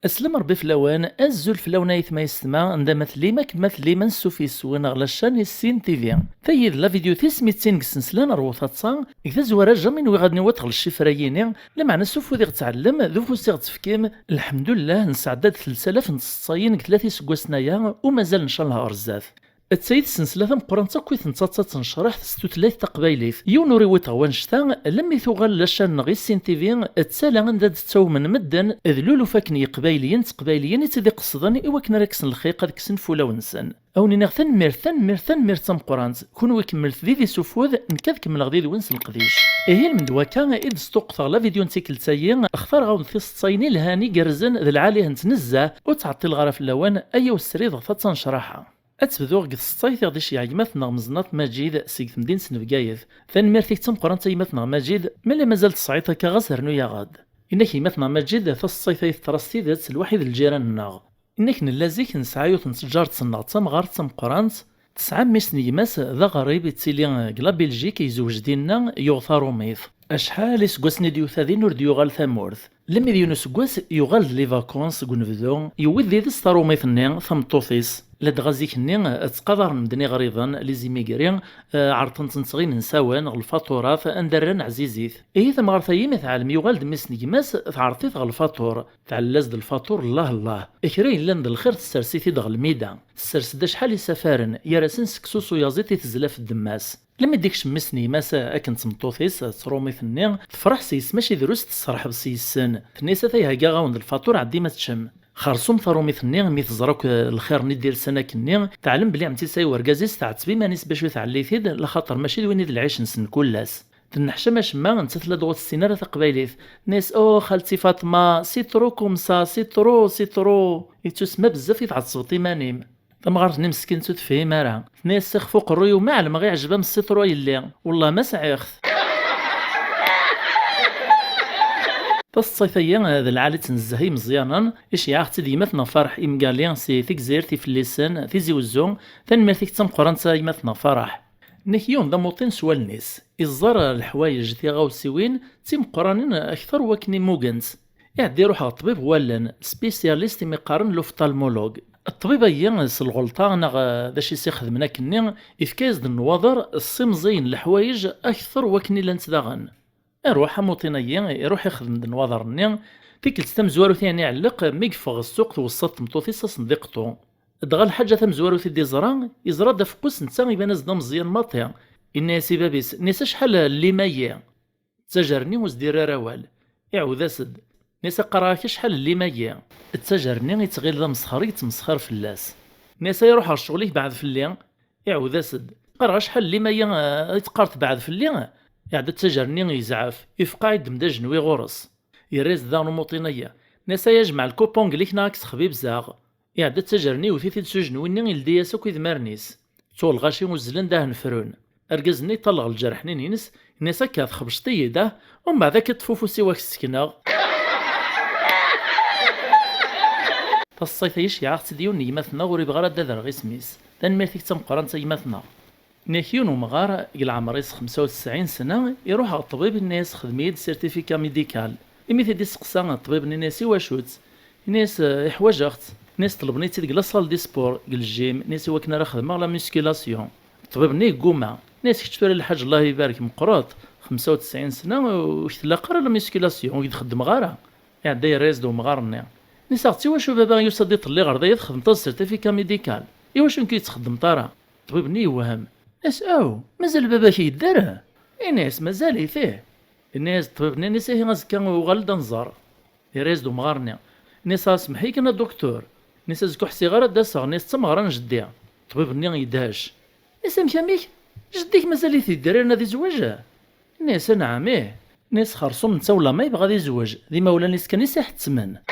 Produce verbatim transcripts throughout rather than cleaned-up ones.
Aslem Rebbi fell-awen, azul fell-awen ayetma yessetma, anda ma tellim, akken ma tellim, ansuf yes-wen ɣer la chaîne Issin T V. Tayi d la vidéo tis mitin deg ssensla n Rwu Taḍsa, deg tazwara jamais nwiɣ ad niweṭ ɣer ccifra-yini, lameɛna s ufud i ɣ-tɛellem, d ufus i ɣ-d-tefkim, lḥemdullah, nesɛedda-d telt alaf n tseḍsayin deg tlata iseggasen aya, u mazal ncallah ɣer zdat. Atta i d ssensla tameqqrant akk i tettaḍsa tnecreḥt s tutlayt taqbaylit. Yiwen ur iwiṭ ɣer wannect-a, lemmi tuɣal la chaîne-nneɣ Issin T V d tala anda d-ttawmen medden, d luluf akken n Yiqbayliyen d Teqbayliyin i tt-id-iqesden i wakken ara kksen lxiq, ad kksen f ulawen-nsen. A wen-iniɣ tanemmirt, tanemmirt, tanemmirt tameqqrant. Kunwi kemmlet did-i s ufud, nekk ad kemmleɣ did-wen s leqdic. Ihi lmend wakka i d-sṭuqqteɣ la vidéo n tikkelt-ayi, xtareɣ-awen tiseḍsayin ilhan, igerrzen, d lɛali-hent nezzeh, ur ttɛeṭṭileɣ ara fell-awen, ayaw srid ɣef taḍsa n ccraḥa. Ad tebduɣ deg tseḍsayt i ɣ-d-iceyyeɛ gma-tneɣ Meẓnaṭ Majid seg temdint n Bgayet. Tanemmirt-ik d tameqqrant a gma-tneɣ Majid, ma la mazal tesɛiḍ akka ɣas rnu-yaɣ-d. Inna-k gma-tneɣ Majid, taseḍsayt-a teḍra s tidet, lwaḥid n lǧiran-nneɣ. Inna-k nella zik nesɛa yiwet n tǧaret-nneɣ d tamɣart d tameqqrant, tesɛa mmi-s n gma-s d aɣrib, ittili deg la Belgique, yezweǧ dinna, yuɣ tarumit. Acḥal iseggasen i d-yuta din ur d-yuɣal tamurt. Lemmi d yiwen useggas, yuɣal-d les vacances deg unebdu, yewwi-d yid-s tarumit-nni, tameṭṭut-is. Ladɣa zik-nni, ttqadaren medden iɣriben, les immigrés, eh, ɛerḍen-ten s tɣimensawen, ɣer lfaturat, anda rran ɛzizit. Ihi tamɣart-ayi mi tɛellem yuɣal-d mmi-s n gma-s, tɛerḍ-it ɣer lfatur. Tɛella-s-d lfatur, llah llah. Kra yellan d lxir tessers-it-id ɣer lmida. Tessers-d acḥal isafaren, gar-asen seksu s uyaẓiḍ i tezla f ddemma-s. Lemmi d-ikcem mmi-s n gma-s akken d tmeṭṭut-is, d trumit-nni, tefreḥ s yes-s mačči drus, tesserḥeb s yes-sen. Tenna-yas ata ihi heggaɣ-awen-d lfatur, ɛeddim ad teččem. Xersum tarumit-nni, mi teẓra akk lxir-nni d-ilsan akkenni, teɛlem belli ɛemti-s ay urgaz-is tɛetteb iman-is bac ur tɛelli-t-id, laxaṭer mačči d win i d lɛic-nsen kul ass. Tenneḥcam acemma, nettat la d-ur tessin ara taqbaylit. Tenna-yas oh xalti Faṭma, c'est trop comme ça, c'est trop, c'est trop. Yettusemma bezzaf i tɛettbeḍ iman-im. Tamɣart-nni meskint ur tefhim ara. Tenna-yas ixef uqerruy-iw ma ɛelmeɣ iɛjeb-am ssiṭru a yelli. Wellah ma sɛiɣ-t. Taseḍsayt-agi d lɛali-tt nezzeh i imeẓyanen, iceyyeɛ-aɣ-tt-id gma-tneɣ Fareḥ Imgali si Tegzirt Ifellisen, Tizi Wezzu, tanemmirt-ik d tameqqrant a gma-tneɣ Fareḥ. Nnak yiwen d amuṭin s wallen-is, iẓẓar leḥwayeǧ, tiɣawsiwin d timeqqranin akter wakken i mmugent. Iɛedda iruḥ ɣer ṭṭbib n wallen, spécialiste imi qqaren l'ophtalmologue. Ṭṭbib-agi s lɣelṭa neɣ d acu i s-ixedmen akkenni, ifka-yas-d nnwaḍer ssimẓiyen leḥwayeǧ akter wakken i llant daɣen. Iruḥ amuṭin-agi, iruḥ ixdem-d nnwaḍer-nni. Tikkelt tamezwarut i iɛelleq, mi yeffeɣ ɣer ssuq tweṣṣa-t tmeṭṭut-is asendiqṭu. Dɣa lḥaǧa tamezwarut i d-iẓra, iẓra-d afeqqus netta iban-as-d ameẓyan maṭi. Inna-yas i bab-is, nni-as acḥal n llim-ayi? Ttajer-nni ur s-d-irri ara awal. Iɛawed-as-d. Nni-as qqareɣ-ak acḥal n llim-ayi? Ttajer-nni ittɣil d amesxer i yettmesxir fell-as. Nni-as ay ruḥ ɣer ccɣel-ik beɛd fell-i. Iɛawed-as-d. Qqareɣ acḥal n llim-ayi, eh, i teqqareḍ beɛd fell-i? Iɛedda ttajer-nni yezɛef, ifeq-aɣ-d-md ajenwi ɣur-s. Yerra-yas-d daɣen umuṭin-agi. Nni-as ay ajmeɛ lkupung-ik neɣ ad k-sexbibzeɣ. Iɛedda ttajer-nni iwet-it-id s ujenwi-nni, ildi-yas akk idmaren-is. Ttuɣ lɣaci uzzlen d ahenfrun. Argaz-nni iṭalleɣ lǧerḥ-nni-ines, inna-as akka txebceḍ-iyi-d, ah? Umbeɛd akka ṭṭef ufus-iw ad k-ssekneɣ. Taseḍsayt-agi iceyyeɛ-aɣ-tt-id yiwen n gma-tneɣ ur yebɣi ara ad d-adreɣ isem-is. Tanemmirt-ik d tameqqrant a gma-tneɣ. Nnak yiwen umɣar, deg leɛmer-is xemsa u tesɛin sna, iruḥ ɣer ṭṭbib, inna-yas xdem-iyi-d certificat médical. Imi t-id-isteqsa ṭṭbib-nni, inna-yas iwacu-tt? Inna-yas eh, iḥwaǧ-aɣ-tt. Inna-yas ṭelben-itt-id deg la salle de sport, deg le gym, inna-yas i wakken ara xedmeɣ la musculation. Ṭṭbib-nni yegguma. Inna-yas kečč tura lḥaǧ Allah ibarek meqqret, xemsa u tesɛin sna, ur k-tlaq ara la musculation, ur k-d-xeddmeɣ ara. Iɛedda yerra-yas-d umɣar-nni. Inna-yas aɣ-tt iwacu baba yusa-d iḍelli ɣer da i txedmeḍ-as certificat médical? Iwacu nekk ur yi-tt-txeddmeḍ ara? Ṭṭbib-nni yewhem. Inna-yas aw, mazal baba-k yedder? Inna-yas mazal-it ih. Inna-yas ṭṭbib-nni, inna-yas ihi azekka uɣal-d ad nẓer. Yerra-yas-d umɣar-nni. Inna-yas ah, semmeḥ-iyi kan a duktur. Inna-yas azekka ur ḥsiɣ ara ad d-aseɣ, inna-yas d tameɣra n jeddi. Ṭṭbib-nni yedhec. Inna-yas amek amek? Jeddi-k mazal-it yedder yerna ad izweǧ? Inna-yas anɛam ih. Inna-yas xersum netta wala ma yebɣa ad izweǧ, d imawlan-is kan i s-iḥettmen.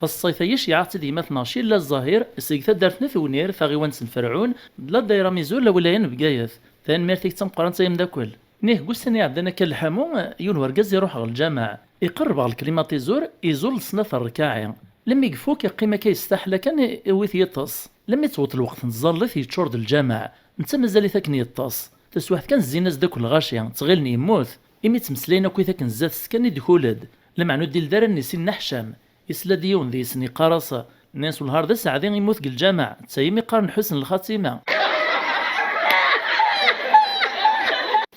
Taseḍsayt-agi iceyyeɛ-aɣ-tt-id gma-tneɣ Cilla Zzahir seg taddart n At Wenir, taɣiwant n Ferɛun, d la dayra Mizur, lawilaya n Bgayet. Tanemmirt-ik d tameqqrant ay ameddakel. Nnih deg ussan iɛeddan akka lḥamu, yiwen wergaz iruḥ ɣer lǧameɛ, iqerreb ɣer lklimatizur, izul snat rrkaɛi. Lemmi ifuk, iqqim akka yestaḥla kan, iwwi-t yiṭes. Lemmi tewweḍ lweqt n tẓallit, yeččur-d lǧameɛ, netta mazal-it akken yeṭṭes. Taswiɛt kan, zzin-as-d akk lɣaci, ttɣilen yemmut. Imi ttmeslayen akkit akken zdat-s kan i d-kul-d, lameɛna ur d-ildi ara nnif-is i Nna Ḥcam. Yesla-d i yiwen deg-sen yeqqar-as: "Nnan-as welhar d aseɛdi, yemmut deg lǧameɛ, d tayem i qqaren ḥusn lxatima."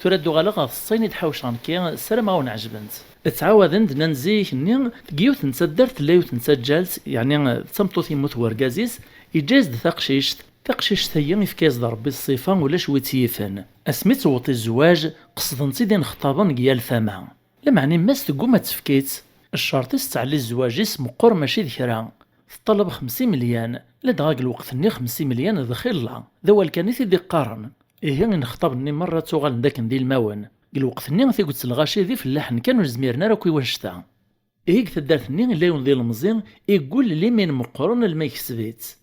Tura ad d-uɣaleɣ ɣer teṣṣayin i d-ḥawceɣ nekki, ssarameɣ ad wen-ɛejbent. Ttɛawaden-d, nnan zik-nni deg yiwet n taddart tella yiwet n taǧǧalt, yeɛni d tameṭṭut yemmut wergaz-is, yeǧǧa-yas-d taqcict. Taqcict-agi yefka-yas-d Rebbi ṣṣifa, ulac wi tt-yifen. Asmi tewweḍ i zzwaǧ, qesden-tt-id inexṭaben deg yal tama. Lameɛna yemma-s tegguma ad tefk-itt. Ccerṭ-is tettɛelli zzwaǧ-is meqqer mačči d kra. Teṭṭalab xemsa imelyan, ladɣa deg lweqt-nni xemsa imelyan d xilla, d awal kan i t-id-iqqaren. Ihi inexṭaben-nni merra ttuɣalen d akken d ilmawen. Deg lweqt-nni tiget n lɣaci d ifellaḥen kan, ur zmiren ara akk i wannect-a. Ihi deg taddart-nni yella yiwen d ilemẓi, iggul limin meqqren alma yekseb-itt.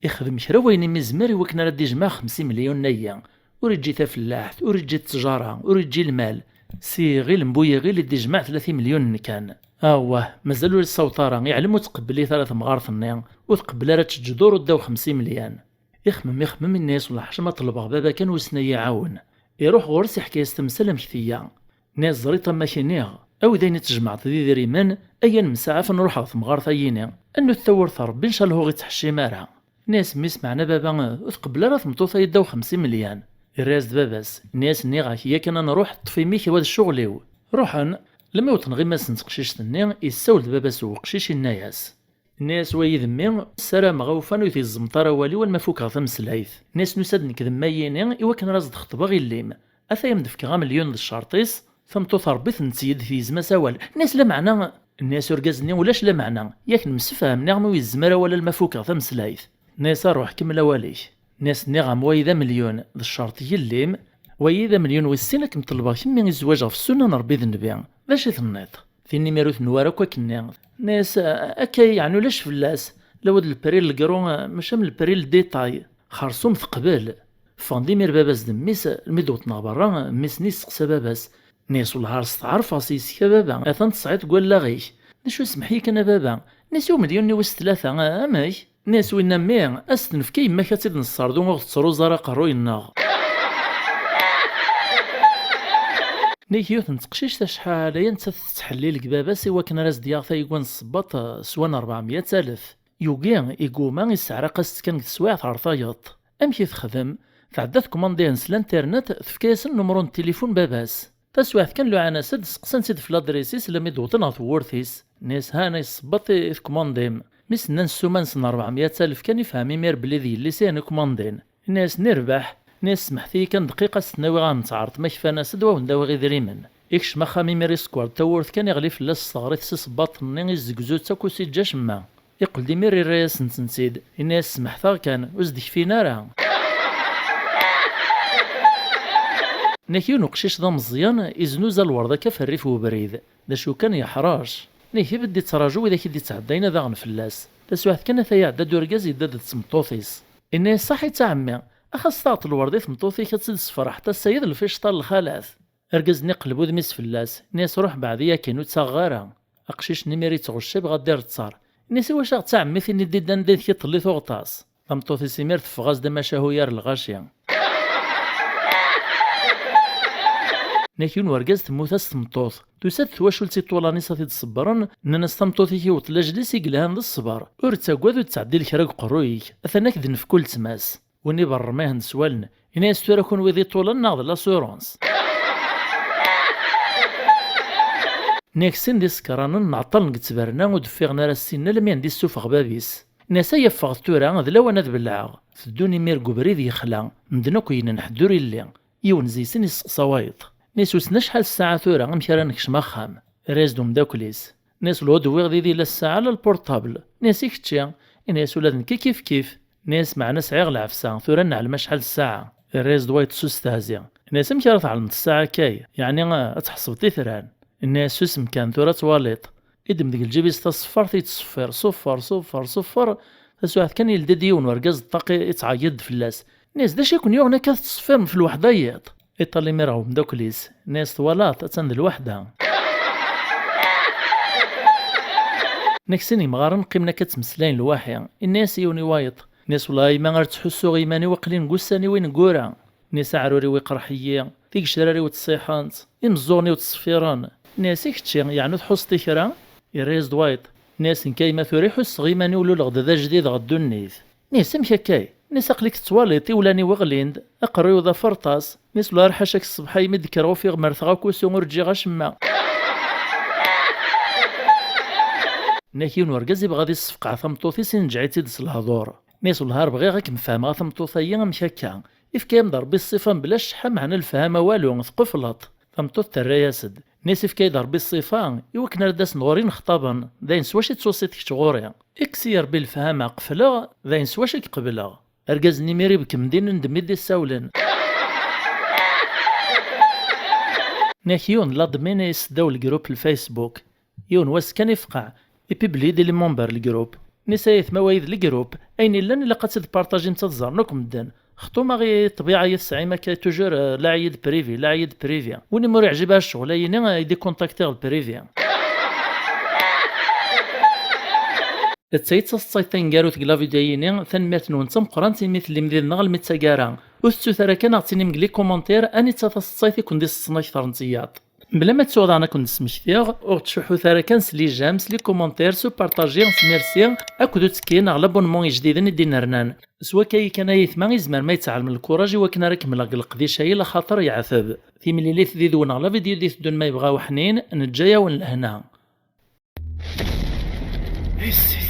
Ixdem kra wayen imi yezmer i wakken ara d-ijmeɛ xemsa imelyunen-agi. Ur iǧǧi tafellaḥt, ur iǧǧi ttejara, ur iǧǧi lmal. Si yiɣil n bu yiɣil i d-ijmeɛ tlata imelyunen kan. Awah, mazal ur issaweḍ ara, iɛlem ur tqebbel-it ara temɣart-nni, ur tqebbel ara ad teǧǧ dur ddaw xemsa imelyan. Ixemmem, ixemmem, inna-yas: "Wellah ḥaca ma ṭelbeɣ baba kan wissen ad yi-iɛawen." Iruḥ ɣur-s, iḥka-yas tamsal amek tga. Nna-yas: "Ẓriḍ a mma k-iniɣ, awi-d ayen i tjemɛeḍ d idrimen, aya nemsaɛaf, nruḥ ɣer temɣart a yi-ini. Annut tawwurt n Rebbi, ncallah ur ɣ-ittḥeccim ara." Nna-yas mmi-s: "Meɛna baba ur tqebbel ara tmeṭṭut-a yeddaw xemsa imelyan?" Irra-yas-d baba-s, nna-yas: "Nniɣ-ak yakan ad nruḥ, ṭṭef imi-k, wa d ccɣel-iw." Ruḥen. Lemmi wwḍen ɣer imasen n teqcict-nni, yessawel-d baba-s n weqcic, inna-yas: Nna-yas: "Wa yid-m mmi, ssarameɣ awfan ur t-iẓẓmeḍ ara wali-w alma fukeɣ tameslayt." Nna-yas: "Nusa-d nekk d mma yini i wakken ara s-d-xeṭbeɣ illi-m. Ata yam-d-fkeɣ amelyun d ccerṭ-is, tameṭṭut n Rebbi tennetti-d, tegzem-as awal." Nna-yas: "Lameɛna?" Nna-yas urgaz-nni: "Ulac lameɛna, yak nemsefham, niɣ mi ur yezmir ara wala alma fukeɣ tameslayt." Nna-yas: "Aruḥ, kemmel awal-ik." Nna-yas: "Nniɣ-am wayi d amelyun d ccerṭ yelli-m, wayi d amelyun wis sin ad kem-ṭelbeɣ kemmi i zzwaǧ ɣef ssunna n Rebbi d Nnbi. D acu i tenniḍ?" Tin imir ur tenwar akk akkenni. Nna-yas: "Akka yeɛni ulac fell-as, lawa d lpri n legru, mačči am lpri n détail." Xersum teqbel. Ffɣen-d imir baba-s d mmi-s, mi d-wwḍen ɣer berra, mmi-s-nni yesteqsa baba-s. Nna-yas: "Wellah ar steɛrfeɣ s yes-k a baba, atan tesɛiḍ deg wallaɣ-ik. D acu, semmeḥ-iyi kan a baba?" Nna-yas: "I umelyun-nni wis tlata, amek?" Nna-yas: "Winna mmi, ad s-t-nefk i yemma-k ad tt-id-nesserḍu, ur ɣ-tettruẓ ara aqerruy-nneɣ." Nnig yiwet n teqcict acḥal aya nettat tettḥellil deg baba-s i wakken ara s-d-yaɣ tayegwa n ssebbaḍ s wa n rebɛemya alef. Yugi, iguma, isseɛraq-as-tt kan deg teswiɛt ɣer tayeḍ. Amek i texdem? Tɛedda tkumandihen s l'internet, tefka-yasen numru n tilifun n baba-s. Taswiɛt kan luɛan-as-d, seqsan-tt-id f ladris-is lammi d-wwḍen ɣer tewwurt-is. Nna-yas: "Ha-n ay ssebbaḍ i tkumandim." Mi s-nnan ssuma-nsen rebɛemya alef kan, ifhem imir belli d yelli-s i hen-ikumandin. Inna-yas: "Nirbeḥ." Nna-yas: "Semḥet-iyi kan dqiqa, ad s-ten-awiɣ ad ten-tɛerḍem, ma kfan-as-d, wa wen-d-awiɣ idrimen." Ikcem axxam imir, iskewer-d tawwurt kan, iɣli fell-as s teɣrit s isebbaḍen-nni, izzegzu-tt akk, ur s-iǧǧa acemma. Iqqel-d imir irra-yasen-tent-id, inna-yas: "Semḥet-aɣ kan, ur s-d-kfin ara." Nnak yiwen uqcic d ameẓyan, iznuza lwerḍ akka f rrif n ubrid. D acu kan, yeḥrac. Nnak ibedd ittraǧu widak i d-ittɛeddayen ad aɣen fell-as. Taswiɛt kan, ata iɛedda-d urgaz, yedda-d d tmeṭṭut-is. Inna-yas: "Ṣaḥit a ɛemmi, ax ad s-taɣeḍ lwerḍ i tmeṭṭut-ik, ad tt-id-tessefreḥ, ass-a d lficṭa n lxalat." Argaz-nni iqelleb udem-is fell-as, inna-yas: "Ruḥ, beɛd-iyi akkin, ur tt-aɣeɣ ara." Aqcic-nni imir ittɣecci, ibɣa ad d-iretter. Inna-yas: "I wacu a ɣ-tt a ɛemmi, tin i d-iddan d ayt-k iṭelli tuɣeḍ-as?" Tameṭṭut-is imir teffeɣ-as-d amacahu yar lɣaci. Nnak yiwen wergaz temmut-as tmeṭṭut. Tusa-d twacult iṭulan-is ad t-id-ṣebbren, nnan-as: "Tameṭṭut-ik iwweḍ lajel-is i yelhan d ṣṣber. Ur ttagad, ur d-ttɛeddil kra deg uqerruy-ik. Atan ak-d-nefk uletma-s." Win iberrem ihen s wallen, inna-yas: "Tura kunwi d iṭulan neɣ d l'assurance?" Nnak sin d isekranen nɛeṭṭalen deg ttberna, ur d-ffiɣen ara ssinen almi i d-issufeɣ bab-is. Nnan-as: "Ay ffɣet tura, d lawan ad belɛeɣ." Teddun imir deg ubrid yexla, medden akk yinen, ḥedd ur illi. Yiwen zi-sen isteqsa wayeḍ. Nnan-as: "Wissen acḥal ssaɛa tura, amek ara nekcem axxam?" Irra-yas-d umeddakel-is. Nnan-as: "Lhu-d, wwiɣ-d yid-i la ssaɛa la lpurṭabl." Nnan-as: "I kečči?" Inna-yas: "Ula d nekk kif kif." Nnan-as: "Meɛna sɛiɣ lɛefsa, tura ad neɛlem acḥal ssaɛa." Irra-yas-d wayeḍ s ustehzi. Nnan-as: "Amek ara tɛelmeḍ ssaɛa akka? Yeɛni, eh, ad tḥesbeḍ itran?" Inna-yas: "Susem kan, tura ad twaliḍ." Iddem deg lǧib-is taṣeffart, yettṣeffir, ṣuffer, ṣuffer, ṣuffer. Taswiɛt kan, yeldi-d yiwen wergaz ṭṭaq, i-, ittɛeyyiḍ-d fell-as. Nnan-as: "D acu i ken-yuɣen akka tettṣeffirem f lweḥda yiḍ?" Iṭal imir ɣer umeddakel-is, nnan-as: "Twalaḍ, attan d lweḥda." Nnak sin yemɣaren qqimen akka ttmeslayen lwaḥi. Inna-yas yiwen i wayeḍ: Nni-as: "Wellah a yemma, ar ttḥussuɣ iman-iw aql-i deg ussan-iw ineggura." Nni-as: "Aɛrur-iw iqerḥ-iyi, tigecrar-iw ttṣiḥent, imeẓẓuɣen-iw ttṣeffiren." Nni-as: "I kečči, yeɛni ur tḥusseḍ i kra?" Yerra-yas-d wayeḍ. Nni-as: "Nekk a yemma tura i ḥusseɣ iman-iw luleɣ-d d ajdid ɣer ddunit." Nni-as: "Amek akka?" Nni-as: "Aql-ik tettwaliḍ, iwlan-iw ɣlin-d, aqerruy-iw d aferṭas." Nni-as: "Wellah ar ḥaca-k, ṣṣbeḥ-a imi d-kkreɣ ufiɣ merteɣ akk usu ur ǧǧiɣ acemma." Nni-ak: "Yiwen urgaz ibɣa ad issefqeɛ tameṭṭut-is, inǧeɛ-itt-id s lehdur." Nni-as: "Wellah ar bɣiɣ ad kem-fehmeɣ a tameṭṭut-ayi amek akka. Ifka-yam-d Rebbi ṣṣifa mebla cceḥḥa, meɛna lefhama walu, tqufleḍ." Tameṭṭut terra-yas-d. Nni-as: "Ifka-yi-d Rebbi ṣṣifa, i wakken ara d-asen ɣur-i nexṭaben, d ayen s wacu i d-tusiḍ kečč ɣur-i. Ikkes-iyi Rebbi lefhama, qefleɣ, d ayen s wacu i k-qebleɣ." Argaz-nni imir ibekkem din, ndem i d-issawlen. Nni-ak: "Yiwen ladmin i yesseddaw lgrup n Facebook. Yiwen wass kan ifqeɛ, ipibli-d i limumber lgrup. Nni-as: 'Ay aytma, wayi d lgrup, ayen illan ilaq ad tt-id-partajimt ad ẓren akk medden. Xṭum-aɣ i ṭṭbiɛa i tesɛim akka, toujours, euh, laɛi-d privi, laɛi-d privi. Win i m-ur iɛjib ara ccɣel-ayini, euh, i d-ikuntaktiɣ privi.'" D tayi d taseḍsayt taneggarut deg la vidéo-yini, tanemmirt-nwen d tameqqrant imi tellim did-neɣ almi d taggara. Ur tettut ara kan ad ɣ-tinim deg les commentaires anita taseḍsayt i ken-d-iseḍsen akter n tiyaḍ. Mebla ma ttuɣ daɣen ad ken-d-smektiɣ, ur ttcuḥḥut ara kan s les j'aime, s les commentaires, s upartaji, s merci, akked uttekki neɣ l'abonnement ijdiden i d-inernan. S wakka-yi kan ay aytma i tzemrem ad yi-tɛelmem lkuraj i wakken ara kemmleɣ deg leqdic-ayi laxaṭer yeɛteb. Timlilit did-wen ɣer la vidéo d-iteddun ma yebɣa uḥnin, neǧǧa-yawen lehna. Isis.